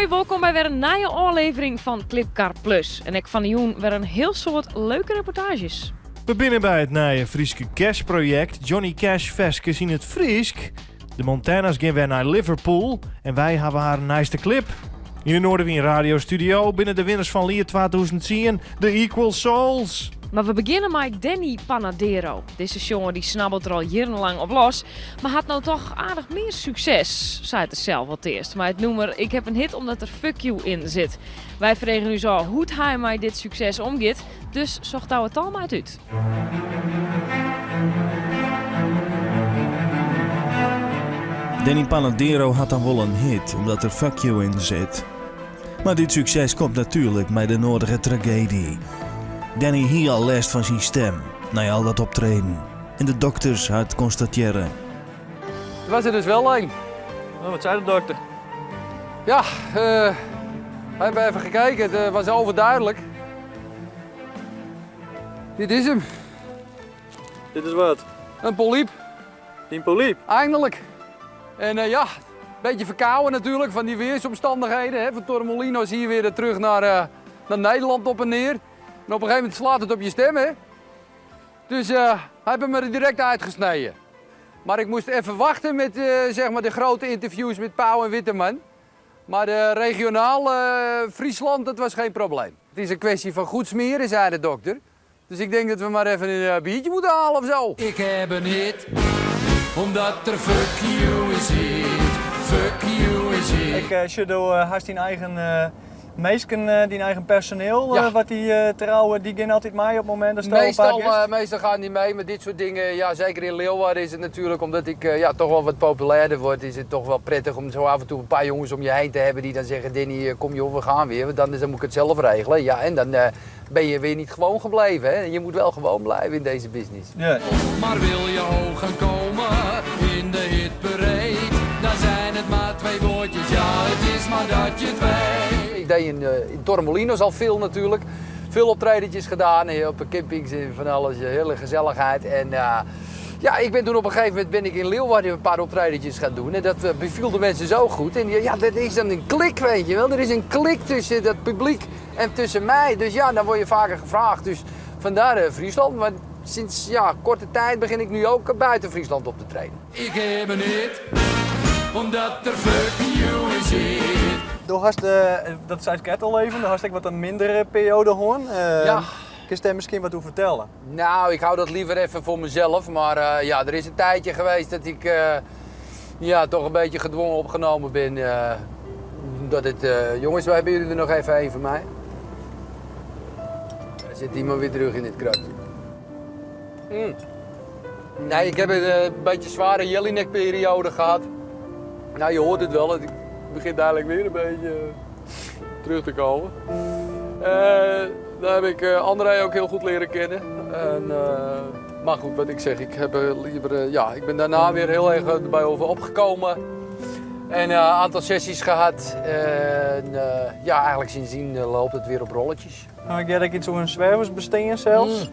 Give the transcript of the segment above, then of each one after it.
Hoi, wolkom by wer in nije ôflevering fan Klipkar Plus. En ek fan 'e jûn wer in hiel soad leuke reportaazjes. We binne by it nije Fryske Cash-projekt Johnny Cash ferskes yn it Frysk. De Montana's gean wer nei Liverpool en wy hawwe harren nijste klip. Yn de Noardewyn Radio Studio binne de winners fan Liet 2010, de Equal Souls. Mar we begjinne mei Danny Panadero. Dizze sjonger dy snabbelt der al jierrenlang op los, mar hat no toch aardich mear sukses, seit er sels alteast, mei it nûmer Ik heb een hit omdat er fuck you in sit. Wy fregen ús ôf hoe't hy mei dit sukses omgiet, dus socht Douwe Talma it út. Danny Panadero hat dan wol in hit omdat der fuck you yn sit. Mar dit sukses komt natuerlik mei de noadige tragedy. Danny hie al lêst fan syn stim nei al dat optreden en de dokters ha it konstatearre. Het was er dus wel een. Oh, wat zei de dokter? Ja, we hebben even gekeken. Het was overduidelijk. Dit is hem. Dit is wat? Een polyp. Een polyp? Eindelijk. En ja, een beetje verkouden natuurlijk van die weersomstandigheden. Hè. Van Torremolinos hier weer terug naar Nederland op en neer. En op een gegeven moment slaat het op je stem, hè. Dus hij heeft hem er direct uitgesneden. Maar ik moest even wachten met zeg maar de grote interviews met Pauw en Witteman. Maar regionaal Friesland, dat was geen probleem. Het is een kwestie van goed smeren, zei de dokter. Dus ik denk dat we maar even een biertje moeten halen of zo. Ik heb een hit, omdat er fuck you in zit. Fuck you in zit. Ik sjoch do hast dyn eigen minsken, dyn eigen personeel, wat dy trouwe, dy gean altyd mei op it momint datsto op pad Meestal, giest? meestal gaan die mee met dit soort dingen. Ja, zeker in Leeuwarden is het natuurlijk, omdat ik ja, toch wel wat populairder word, is het toch wel prettig om zo af en toe een paar jongens om je heen te hebben die dan zeggen, Danny, kom joh, we gaan weer. Want anders dan moet ik het zelf regelen. Ja, en dan ben je weer niet gewoon gebleven. Hè? Je moet wel gewoon blijven in deze business. Ja. Maar wil je hoog gaan komen in de hitparade, dan zijn het maar twee woordjes. Ja, het is maar dat je het weet. Ik deed in Torremolinos al veel natuurlijk. Veel optredentjes gedaan, op de campings en van alles. Hele gezelligheid. En ja, ik ben toen op een gegeven moment ben ik in Leeuwarden een paar optredentjes gaan doen. En dat beviel de mensen zo goed. En ja, dat is dan een klik, weet je wel. Er is een klik tussen dat publiek en tussen mij. Dus ja, dan word je vaker gevraagd. Dus vandaar Friesland. Maar sinds ja, korte tijd begin ik nu ook buiten Friesland op te treden. Ik heb een hit, omdat er fuck you in zit. Do hast, dat sei ik al even, do hast ek wat in mindere periode hân. Kinst dêr miskien wat oer fertelle? Nou, ik hou dat liever even voor mezelf. Maar ja, er is een tijdje geweest dat ik ja, toch een beetje gedwongen opgenomen ben. Dat het, jongens, wij hebben jullie er nog even één van mij. Daar zit iemand weer terug in dit kratje. Nee, ik heb een beetje zware Jellinek-periode gehad. Nou, je hoort het wel, het begint eigenlijk weer een beetje terug te komen. Daar heb ik André ook heel goed leren kennen. En, maar goed, wat ik zeg, ik heb liever, ja, ik ben daarna weer heel erg erbij over opgekomen. En een aantal sessies gehad. En ja, eigenlijk sindsdien loopt het weer op rolletjes. Nou, ik hear iets oer in swerversbestean sels.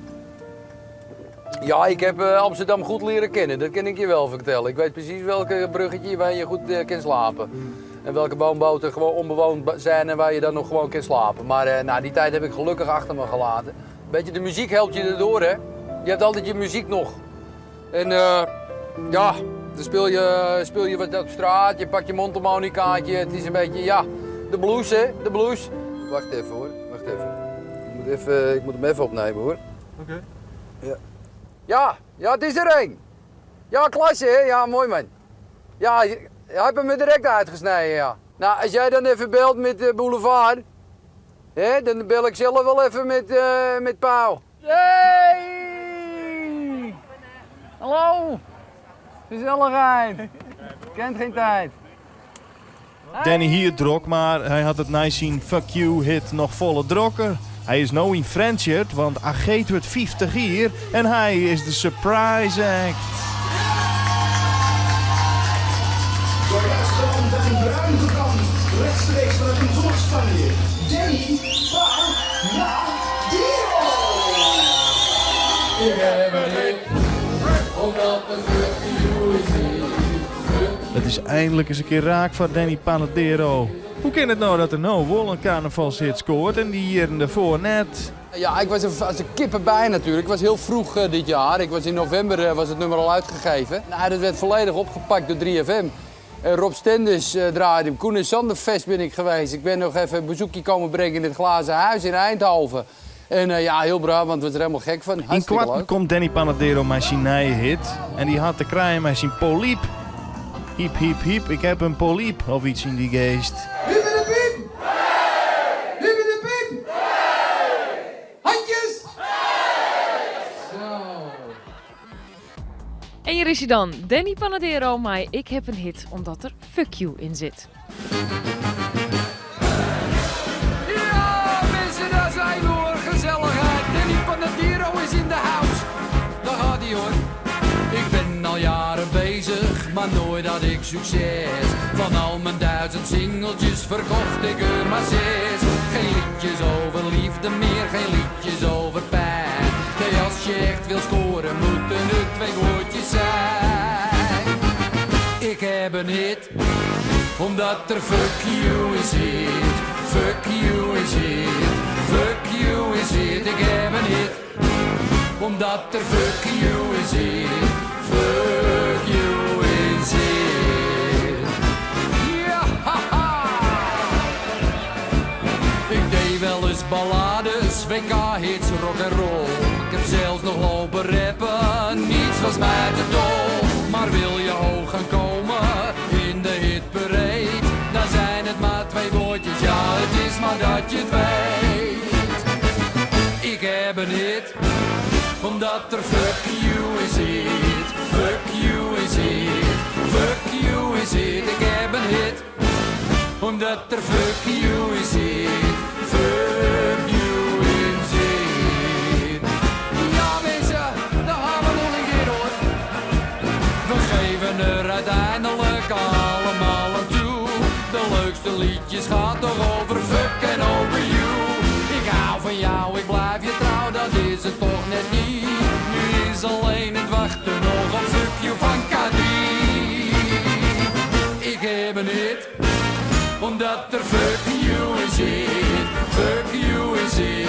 Ja, ik heb Amsterdam goed leren kennen, dat kan ik je wel vertellen. Ik weet precies welke bruggetje waar je goed kan slapen. En welke woonboten gewoon onbewoond zijn en waar je dan nog gewoon kan slapen. Maar die tijd heb ik gelukkig achter me gelaten. Weet je, de muziek helpt je erdoor, hè. Je hebt altijd je muziek nog. En ja, dan speel je wat op straat, je pakt je mondharmonicaatje. Het is een beetje, ja, de blues, hè, de blues. Wacht even, hoor, wacht even. Ik moet hem even opnemen, hoor. Oké. Ja. Ja, ja, het is er één. Ja, klasse, hè? Ja, mooi, man. Ja, hij heeft hem er direct uitgesneden, ja. Nou, als jij dan even belt met de boulevard, hè, dan bel ik zelf wel even met Pauw. Hey! Hallo! Gezelligheid! Kent geen tijd. Danny hie it drok, mar hy hat it nei syn Fuck You hit noch folle drokker. Hy is no yn Frjentsjer, want Ageeth wurdt 50 jier en hy is de surprise act. Zojuist geland en bruin gebrand, rechtstreeks vanuit Noord-Spanje, Danny Panadero! Ik heb een hit, omdat de fuck you is. It is einlik ris in kear raak foar Danny Panadero. Hoe kin it no dat er no wol in karnavalshit skoart en dy jierren derfoar net? Ja, ik was er als de kippen bij natuurlijk. Ik was heel vroeg eh, dit jaar. Ik was in november eh, was het nummer al uitgegeven. Nou, dat werd volledig opgepakt door 3FM. Eh, Rob Stenders draaide hem. Koen en Sanderfest ben ik geweest. Ik ben nog even een bezoekje komen brengen in het Glazen Huis in Eindhoven. En ja, heel Brabant was er helemaal gek van. Hartstikke Ynkoarten leuk. komt Danny Panadero mei syn nije hit en dy hat te krijen mei syn polyp. Hiep, hiep, hiep, ik heb een polyp, of iets yn dy geest. Wie met de piep? Wie met de piep? Handjes! Zo. En hjir is hy dan, Danny Panadero mei Ik heb een hit omdat er fuck you in zit. Ja, mensen, daar zijn we hoor. Gezelligheid. Danny Panadero is in de house. Daar gaat hij hoor. Ik ben al jaren bezig, maar nooit had ik succes. Van al mijn 1000 singeltjes verkocht ik er maar zes. Geen liedjes over liefde meer, geen liedjes over pijn. Nee, als je echt wil scoren, moeten het twee woordjes zijn. Ik heb een hit, omdat er fuck you in zit. Fuck you in zit, fuck you in zit. Ik heb een hit, omdat er fuck you in zit. Fuck you in zit. Ja, haha. Ik deed wel eens ballades, WK-hits, rock and roll. Ik heb zelfs nog lopen rappen, niets was mij te dol. Maar wil je hoog gaan komen in de hitparade, dan zijn het maar twee woordjes, ja het is maar dat je het weet. Ik heb een hit, omdat er fuck you in zit. Fuck you in zit, fuck you in zit. Ik heb een hit omdat er fuck you in zit. Fuck you in zit. Ja mensen, daar gaan we nog een keer hoor. We geven er uiteindelijk allemaal aan toe. De leukste liedjes gaan toch over fuck en over you. Ik hou van jou, ik blijf je trouw, dat is het toch net niet. Nu is alleen het wachten nog op fuck you van K3. Ik heb een hit omdat er fuck you in zit. Fuck you in zit.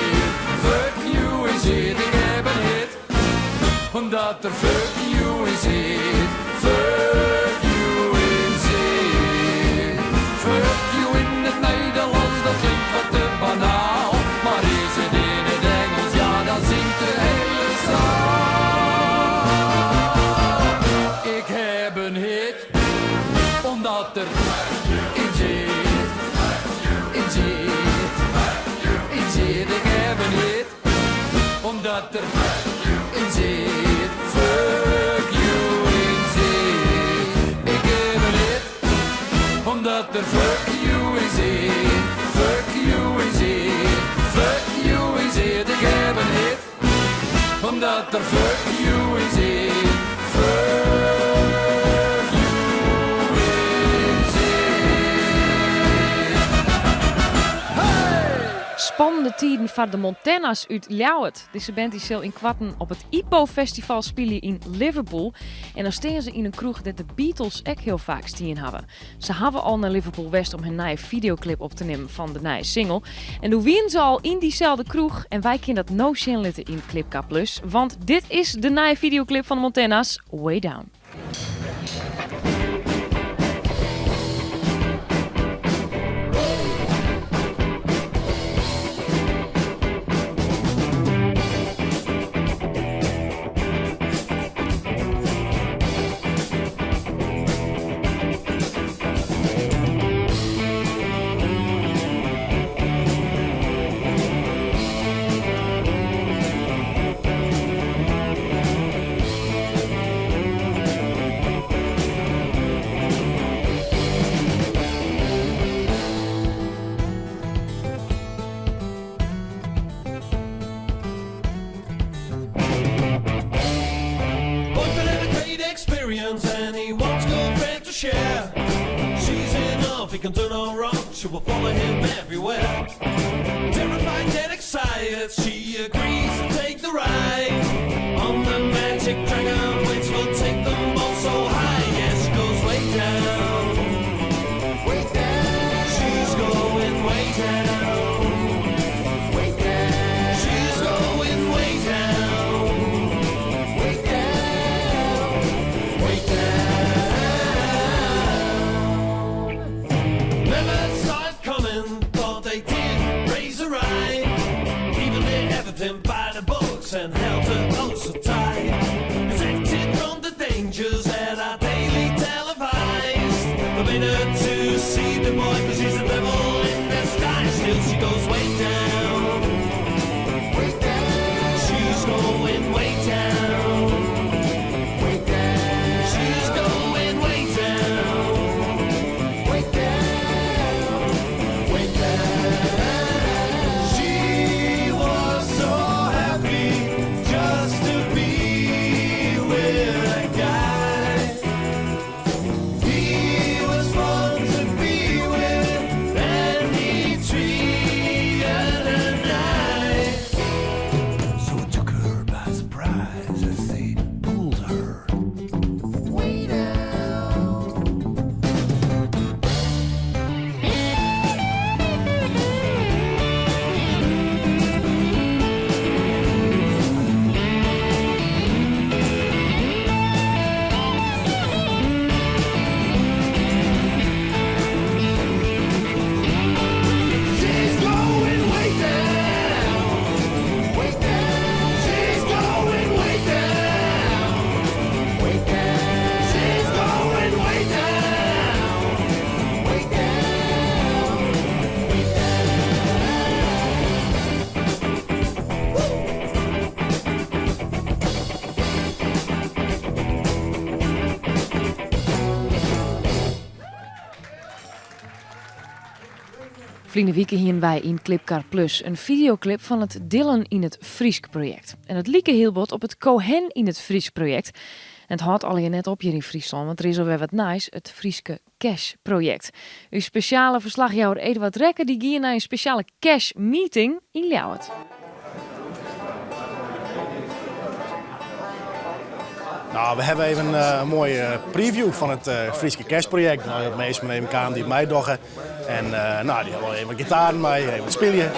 Fuck you in zit. Ik heb een hit. Omdat er fuck you in zit. Fuck you in zit. Fuck you in het Nederlands, dat klinkt wat te banaal. Maar is het in het Engels, ja dan zingt de hele zaal. Ik heb een hit, omdat er in zit, in zit, in zit. Ik heb een hit, omdat er in zit. Fuck you in zit. Ik heb een hit, omdat er fuck you in zit. Fuck you in zit. Fuck you in zit. Ik heb een hit, omdat er fuck you in zit. Fuck you in zit. Spannende tiden foar de Montana's út Ljouwert. Dizze band dy sil ynkoarten op it IPO Festival spylje yn Liverpool. En dan steane se yn in kroech dêr't de Beatles ek hiel faak stien hawwe. Se hawwe al nei Liverpool west om har nije fideoklip op te nimmen fan de nije single. En doe wiene se al yn dyselde kroech. En wy kinne dat no sjen litte yn Clipka Plus. Want dit is de nije fideoklip fan de Montana's, Way Down. Boyfriend had a great experience and he wants girlfriend to share. She's enough, he can do no wrong, she will follow him everywhere. Terrified and excited, she agrees to take the ride. On the magic dragon, which will take them both so high. Yeah, she goes way down. Way down. She's him by the books and held her oh so tight. Protected from the dangers that are daily televised. Forbid her to see the boy cause he's the devil in disguise. Still she goes way down. Way down. She's going way down. Way down. She's going way down. Way down. Way down. She was so happy just to be with a guy. He was fun to be with, and he treated her nice. So it took her by surprise as they pulled her way down. She's going way down. Way down. She's going way down. Way down. She's going way down. Way down. Way down. Woo! Ferline wike hiene wy yn Klipkar Plus in fideoklip fan it Dylan yn it Frysk projekt. En it like hiel bot op it Cohen yn it Frysk projekt. En it hâldt allegear net op hjir yn Fryslân, want der is alwer wat nijs, it Fryske Cash projekt. Us spesjale ferslachjouwer Eduard Rekker dy gie nei in spesjale cash meeting yn Ljouwert. Nou, we hebben even een mooie preview van het Fryske Kerstproject. Nou, dat minsken even kamen dy't meidogge. En nou, dy hawwe al even wat gitaren mei, even wat spylje.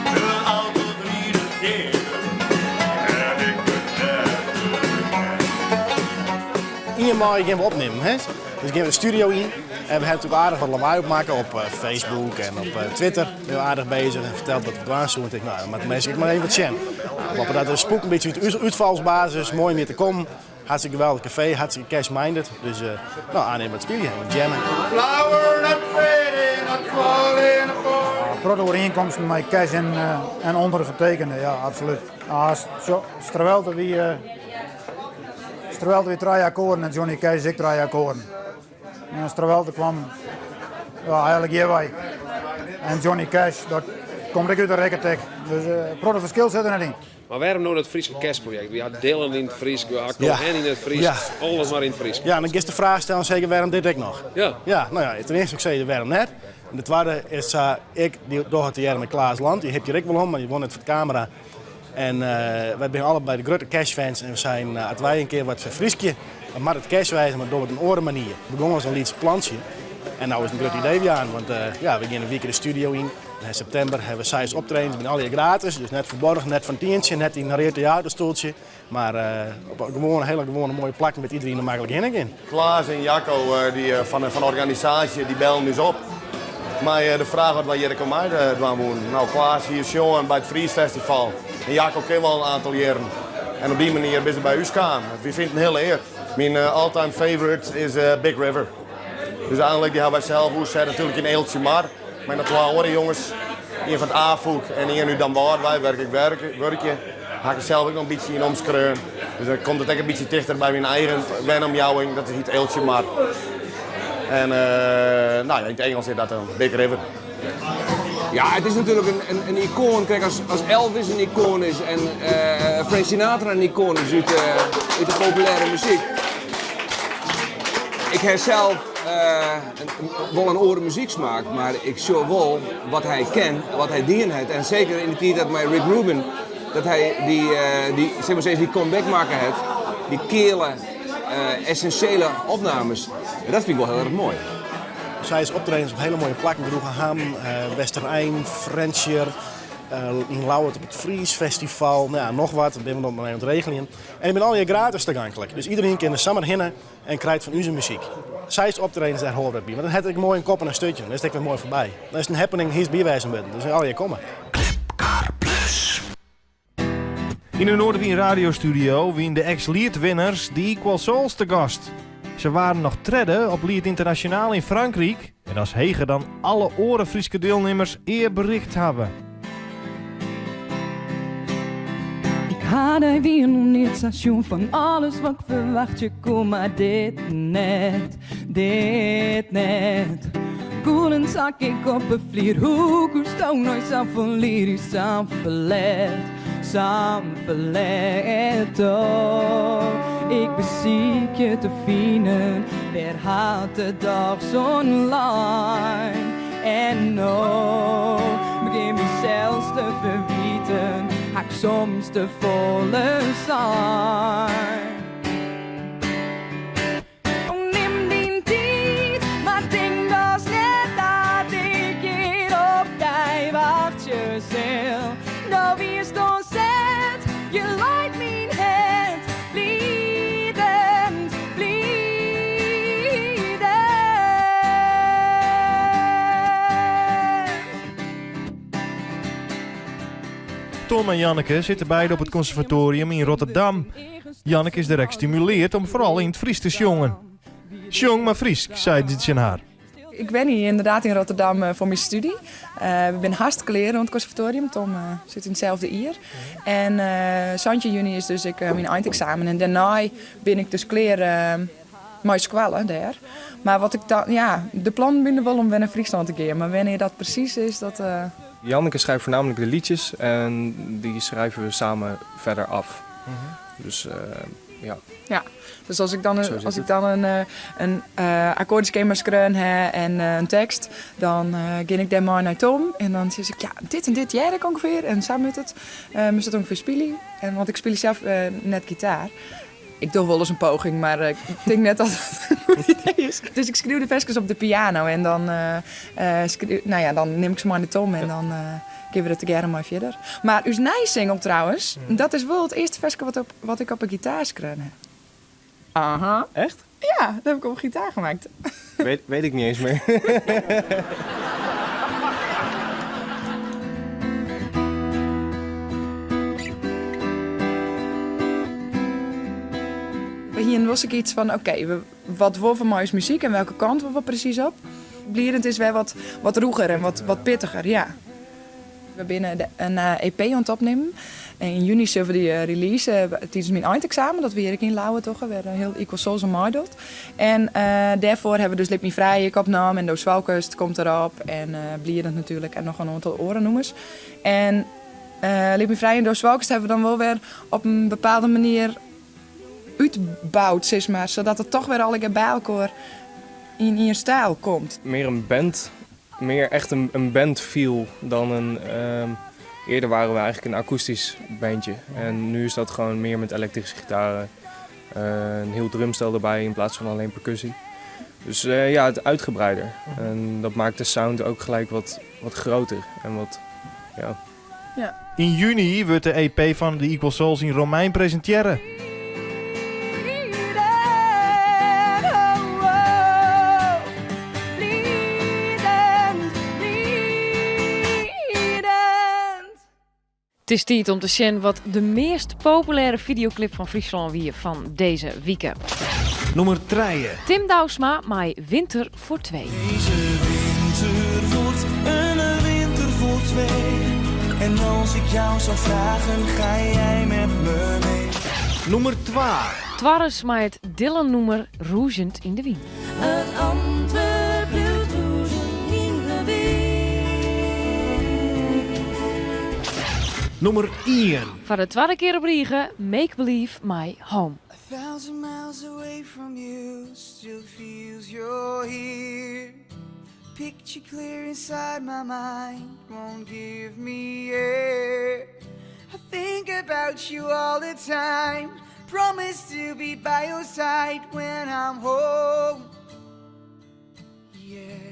De auto ride fierder en ik wurd Ien maaie gean we opnimmen, hè? Dus gean we de studio yn. En we hawwe natuerlik aardich wat lawaai opmakke op Facebook en op Twitter. Bin we aardich beuzich en ferteld wat we dwaan soene. Ik tink, nou, dan moatte minsken ek mar even wat sjen. Nou, dat is spoek in bytsje út útfalsbasis, moai om hjir te kommen. Hartstikke geweldich kafee, hartstikke cash-minded. Dus nou, oannimme wat spylje, wat jammen. Flower not fading, not falling apart. In protte oerienkomsten mei Cash en ûndergetekende, ja, absolút. Ah, Strawelte wie trije akkoarden en Johnny Cash is ek trije akkoarden. En Strawelte kaam ja, eigenlik hjirwei. En Johnny Cash, dat komt ek út de Rekketek. Dus in protte ferskil sit der net yn. Mar wêrom no dat Fryske kerstprojekt? Wy ha Dylan yn it Frysk, we ha Cohen yn it Frysk, alles mar yn it Frysk. Ja, dan kinst de fraach stellen seker wêrom dit ek noch? Ja, no ja, ten earste ik sei wêrom net. En de twadde is sa, ik dy doch it tegearre mei Klaas Land, dy hipt hjir ek wol om, mar dy wol net foar de kamera. En wy binne allebei de grutte Cash-fans en we seinen, as wy in kear wat ferfryskje, dan moat it Cash wêze, mar dogge we it op in oare manier. We begonnen as in lyts plantsje en no is it in grut idee wurden, want ja, we gean in wike de studio yn. En yn septimber hawwe we seis optredens, binne allegear gratis, dus net ferborgen, net fan tientsje, net yn in read teaterstoeltsje, mar op gewoane, hiele gewoane moaie plakken wêr't iderien der maklik hinne kin. Klaas en Jacco dy fan de organisaasje dy bellen ús op mei de fraach oft wy hjir ek oan meidwaan woenen. Nou, Klaas hie sjoen by it Fries Festival en Jacco ken we al in oantal jierren. En op dy manier binne se by ús kaam. Wy fine it in hiele ear. Myn all-time favorite is Big River. Dus eigenlik dy hawwe wy sels oerset natuerlik yn Eeltsje Mar. Mei noch twa oare jonges, ien fan it Afûk en ien út Damwâld wei, wêr't ik wurkje. Ha ik der sels ek noch in bytsje yn omskreaun. Dus dan komt it ek in bytsje tichter by myn eigen wenomjouwing, dat hyt Eeltsje Mar. En nou ja, yn it Ingelsk is dat dan Big River. Ja, it is natuerlik in ikoan. Krekt as Elvis in ikoan is en Frank Sinatra in ikoan is út de populêre muzyk. Ik ha sels wol in oare muzyksmaak, mar ik sjoch wol wat hy kin, wat hy dien hat. En seker yn de tiid dat mei Rick Rubin, dat hy dy, sis mar dy comeback makke hat, dy keale, essinsjele opnames. En dat fyn ik wol hiel erch moai. Seis optredens op hiele moaie plakken, Droegeham, Westerein, Frjentsjer, yn Ljouwert op it Fries Festival, nou ja, noch wat, dat binne we noch mar even oan it regeljen. En dy binne allegear gratis tagonklik, dus iderien kin der samar hinne en krijt fan ús muzyk. Seis optredens dêr hoare by. Want dan hat ik moai in kop en in sturtje. Dan is it ek wer moai foarby. Dan is it in happening hiest by wêze moatten. Dus allegear komme. Yn de Noardewyn radiostudio wiene de ex-Lietwinners The Equal Souls te gast. Se waarden noch tredde op Liet Ynternasjonaal yn Frankryk en dat is heger dan alle oare Fryske dielnimmers ea berikt hawwe. Ik ha dy wie noch net sa sjoen fan alles wat ik ferwachtsje koe, mar dit net, dit net. Gûlend sak ik op 'e flier, hoe koesto no safolle lyrysk sa'n ferlet, sa'n ferlet. Oh, ik besykje te finen, wêr hat it dochs oan lein? En no begjin mysels te ferwiten, ha ik soms te folle sein. Oh, nim dyn tiid, mar tink dochs net dat ik hjir op dy wachtsje sil. Do wiest oan set, je leit myn hert bliedend, bliedend. Tom en Janneke sitte beide op it konservatorium yn Rotterdam. Janneke is dêr ek stimuleard om foaral yn it Frysk te sjongen. Sjong mar Frysk, seit se tsjin har. Ik wenje ynderdaad yn Rotterdam foar myn stúdzje. We binne hast klear oan it konservatorium. Tom sit yn itselde jier. En 17 juny is dus ek myn eineksamen. En dêrnei bin ik dus klear mei skoalle dêr. Mar wat ik dan, ja, de plannen binne wol om wer nei Fryslân te gean. Mar wannear dat presys is, dat. Janneke schrijft voornamelijk de liedjes en die schrijven we samen verder af. Dus ja. Ja, dus as ik dan, as ik dan in, in akkoardeskema skreaun ha en in tekst, dan gean ik dêrmei nei Tom en dan sis ik, ja, dit en dit hear ik ûngefear en sa moat it, moatst it ûngefear spylje. En, want ik spylje sels net gitaar. Ik doch wolris in poging, mar ik tink net dat it in goed idee is. Dus ik skriuw de ferskes op de piano en dan, no ja, dan nim ik se mei nei Tom en dan gean we der tegearre mei fierder. Mar ús nije single trouwens, dat is wol it earste ferske wat, op, wat ik op 'e gitaar skreaun ha. Aha. Echt? Ja, dat heb ik op gitaar gemaakt. Weet, weet ik niet eens meer. We hienen wol sayts fan, oké, wat wolle we mei ús muzyk en welke kant wolle we presys op? Blierend is wer wat, wat rûger en wat, wat pittiger, ja. We binne in EP oan it opnimmen. Yn juny sille we dy release tidens myn eineksamen, dat we hjir ek yn Lauwe dogge, wêr hiel Equal Souls oan meidocht. En dêrfoar hawwe we dus Lit My Frij ek opnaam en Do Swalkest komt derop en Blierend natuerlik en noch in oantal oare nûmers. En Lit My Frij en Do Swalkest hawwe we dan wol wer op in bepaalde manier útboud, sis mar, sadat it toch wer allegear by elkoar yn ien styl komt. Mear in band Meer echt een band feel dan een. Eerder waren we eigenlijk een akoestisch bandje. En nu is dat gewoon meer met elektrische gitaren. Een heel drumstel erbij in plaats van alleen percussie. Dus ja, het uitgebreider. En dat maakt de sound ook gelijk wat, wat groter en wat, ja. Ja. Yn juny wurdt de EP fan The Equal Souls yn Romein presintearre. It is tiid om te sjen wat de meast populêre fideoklip fan Fryslân wie fan dizze wike. Nûmer trije. Tim Douwsma mei Winter voor Twee. Deze winter wordt een winter voor twee. En als ik jou zou vragen, ga jij met me mee? Nûmer twa. Twarres mei it Dylan-nûmer Rûzjend yn de Wyn. It antwurd bliuwt rûzjen yn de wyn. Nûmer ien. Foar de twadde kear op rige Make Believe mei Home. A thousand miles away from you, still feels you're here. Picture clear inside my mind, won't give me air. I think about you all the time. Promise to be by your side when I'm home. Yeah.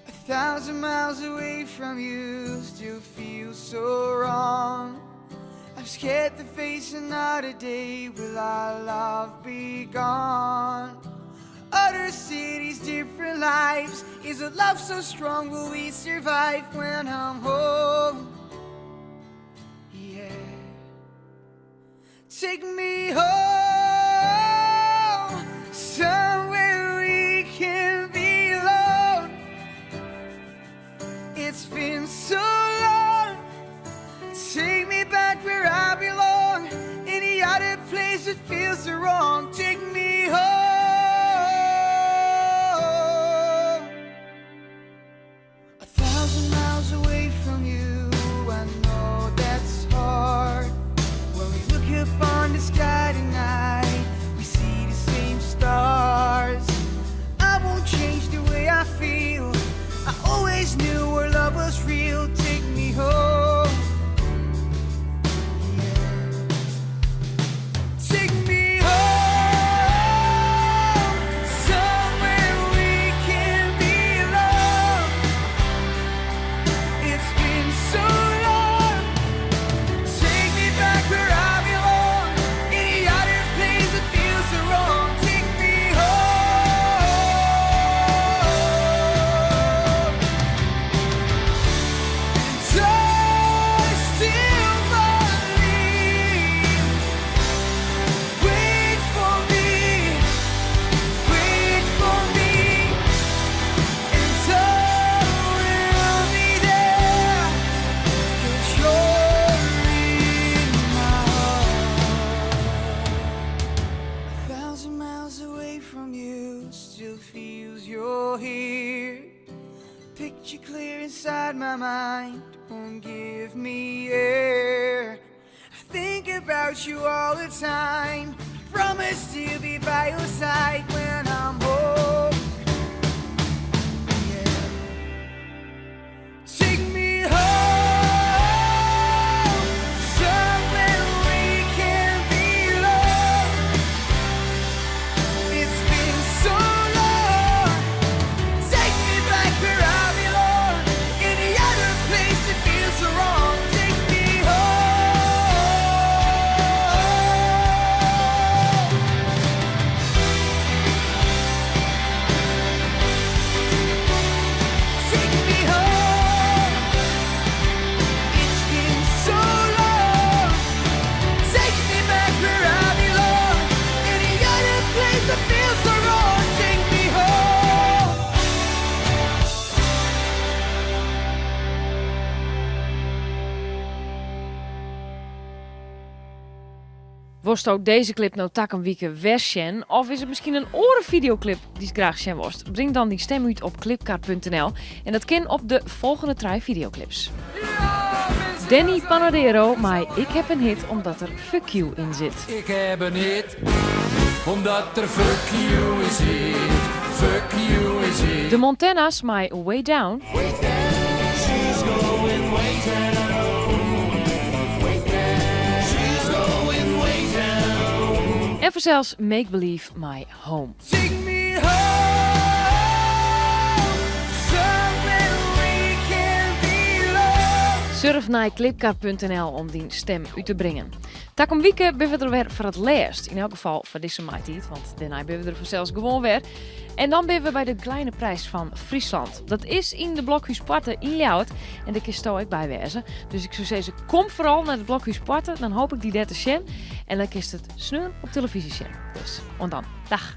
A thousand miles away from you still feels so wrong. I'm scared to face another day. Will our love be gone? Different cities, different lives. Is a love so strong? Will we survive when I'm home? Yeah. Take me home, somewhere we can be alone. It's been so long. Take me back where I belong. Any other place it feels so wrong. Take me home. 1,000 miles away from you, I know that's hard. When we look up on the sky tonight, we see the same stars. I won't change the way I feel. I always knew our love was real. Take me home. Take me home, somewhere we can be alone. It's been so long. Take me back where I belong. Any other place that feels so wrong. Take me home. And I still believe. Wait for me, wait for me, and I will be there. 'Cause you're in my heart. 1,000 miles away from you, still feels you're here. Picture clear inside my mind, won't give me air. I think about you all the time. Promise to be by your side when I'm home. Yeah. Take me home, somewhere we can be alone. It's been so long. Take me back where I belong. Any other place it feels so wrong. Take me home. Take me home. It's been so long. Take me back where I belong. Any other place that feels so wrong. Take me home. Wolsto dizze clip no takom wike wer sjen? Of is it miskien in oare fideoklip dy'tst graach sjen wolst? Bring dan dyn stim út op clipkar.nl en dat kin op de folgjende trije fideoklips. Danny Panadero mei Ik heb een hit omdat der fuck you yn sit. Ik heb een hit, omdat der fuck you in sit. Fuck you in sit. De Montana's mei Way Down. She's going way down. Way down. She's going way down. En fansels Make Believe mei Home. Take me home, somewhere we can be alone. Surf nei clipkar.nl om dyn stim út te bringen. Takom wike binne we der wer foar it lêst. Yn elk gefal foar dizze maitiid, want dêrnei binne we der fansels gewoan wer. En dan binne we by de Kleine Prijs fan Fryslân. Dat is yn de Blokhúspoarte yn Ljouwert en dêr kinsto ek by wêze. Dus ik soe sizze, kom foaral nei de Blokhúspoarte, dan hoopje ik dy dêr te sjen. En dan kinst it sneon op telefyzje sjen. Dus, oant dan. Dag.